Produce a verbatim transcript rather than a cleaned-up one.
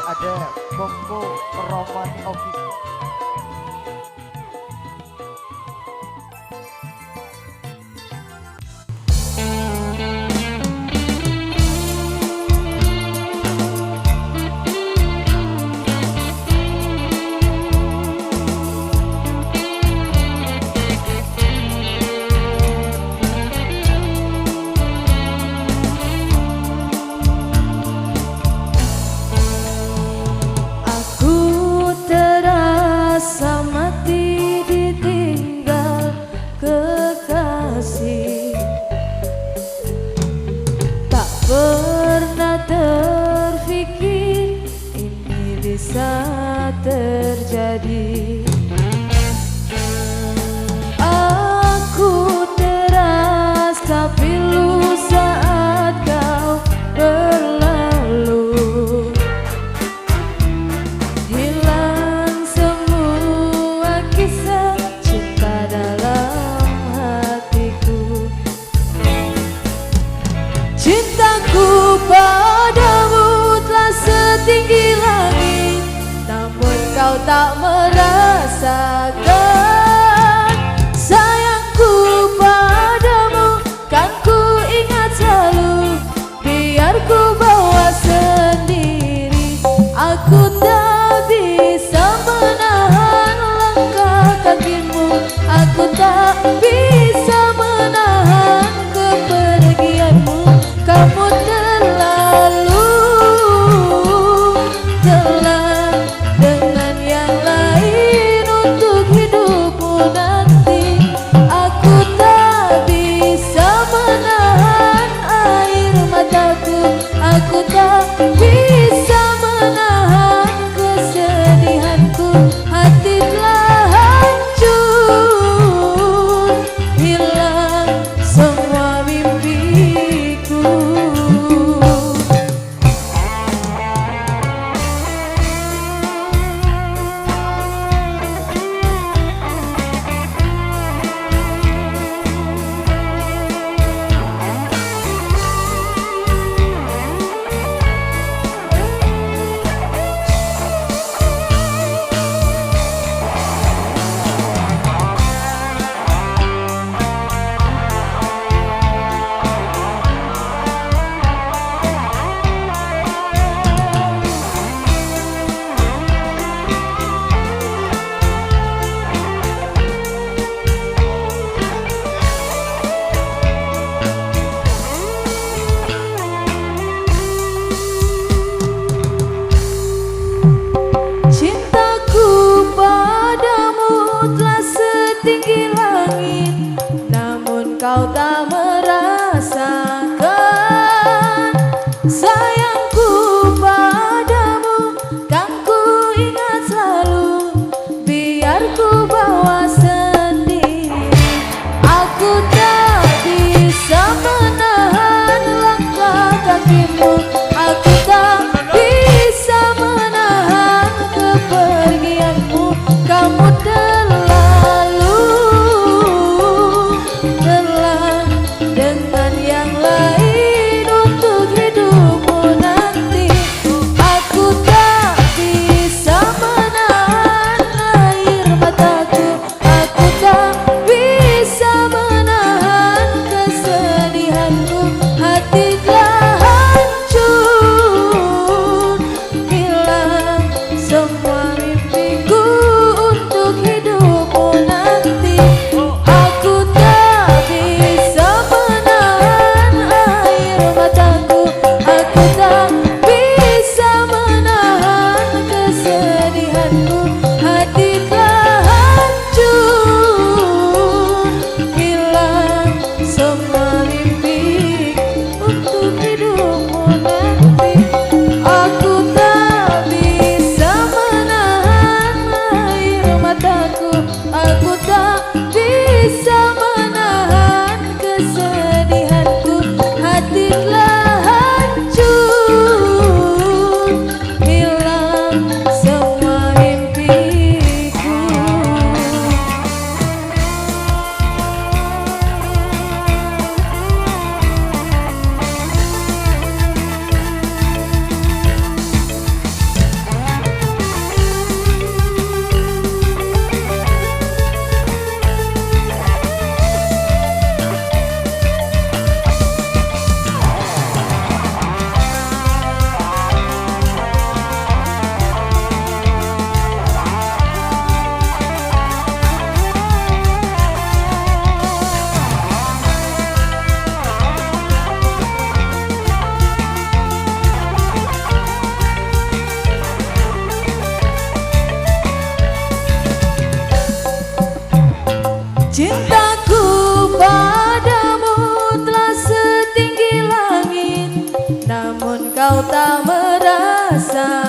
Ada Koko Romani Official. Aku terasa mati ditinggal kekasih. Tak pernah terfikir ini bisa terjadi. Aku terasa pilu saat kau berlalu. Hilang semua kisah cinta dalam hatiku. Cintaku padamu telah setinggi langit, namun kau tak merasakan. Sayangku padamu kan ku ingat selalu, biar ku bawa sendiri. Aku tak bisa menahan langkah kakimu. Aku tak bisa menahan kepergianmu. Kamu terlalu telah dengan yang lain untuk hidupmu nanti. Aku tak bisa menahan air mataku. Aku tak bisa menahan Sa